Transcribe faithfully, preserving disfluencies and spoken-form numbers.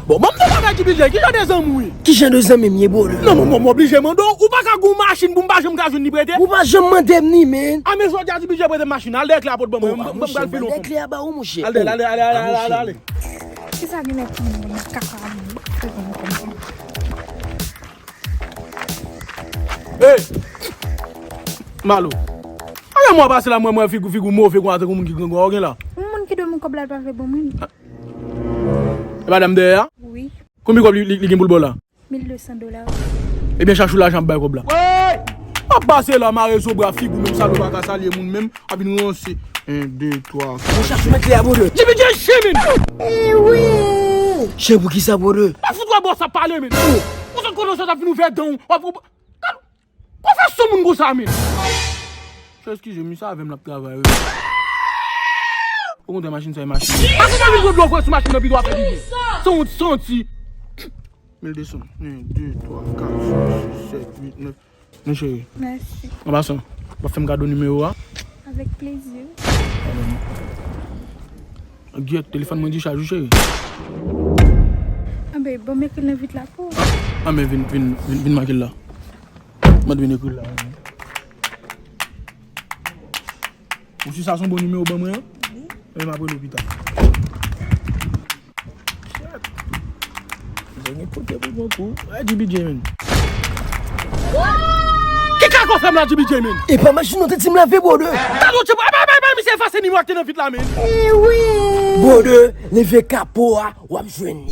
Bon, ban m yon bagay, G B J, ki jan de zanmi w ye? Ki jan de zanmi m ye, brother? Non, mwen, mwen, mwen oblije mande w, ou pa ka gen yon machin pou m pa janm ka jwenn li prete? Ou pa janm mande m ni, man. A, men jodi a, G B J prete m machin, al dèyè klè a pot ban mwen, m, m, m pral file yon fon. Dèyè klè a ba ou, monchè. Al dèyè, ale, ale, ale, ale, ale, ale. Kisa gen lè pran mwen nan kaka a, mwen? Hey! Malo. Anlè mwa pase la, mwen, mwen, figi, figi w move kon atè kon moun ki grangou, ou gen la? Yon moun ki dwe moun kòb la, l pa vle ban mwen. E madanm dèyè a? Wi. Konbyen kòb li, li, li gen pou l ba w la? Mil de san dola. Ebyen, chache yon lajan ap bay kòb la. Ap pase la, mare zo bra, figi w menm, salopri pa ka salye moun menm, ap vin ranse. En, de, twa, kat. Ou chache met li a, brother. G B J chen, men! Eh wi! Chen pou kisa, brother? Pa fout wè bòs ap pale, men. Ou sot kote w sot ap vin ouvè dan w, w ap Konn fè son moun konsa, men. Chè, eskize m, misye avè m l ap travay, wi. Okontrè, machin sa e machin. Pase pa vin pran dlo vre sou machin nan pito a fè pipi. Sanwont santi. Mil de san. En, de, twa, kat, senk, sis, sèt, uit, nèf. Men cheri. Mèsi. An pasan, w ap fè m kado nimewo a? Avèk plezi. Gyèt, telefòn mwen dichaj wi, cheri. Anben, ban m ekri l nan vit la pou ou. Anben, vin, vin, vin, vin make l la. Mwen vin ekri l la. Ou si sa se yon bon nimewo ban mwen an? Wi. Ebyen, m ap rele w pita. Mwen gen kote pou pran kou. Ay, G B J, men. Ki kago fè m la, G B J, men? E pa machin non, te di m lave, brother. Kago, G B J, bay, bay, bay, misye efase nimewo a ki te nan vit la, men. Eh wi. Brother, leve kapo a, w ap jwenn li.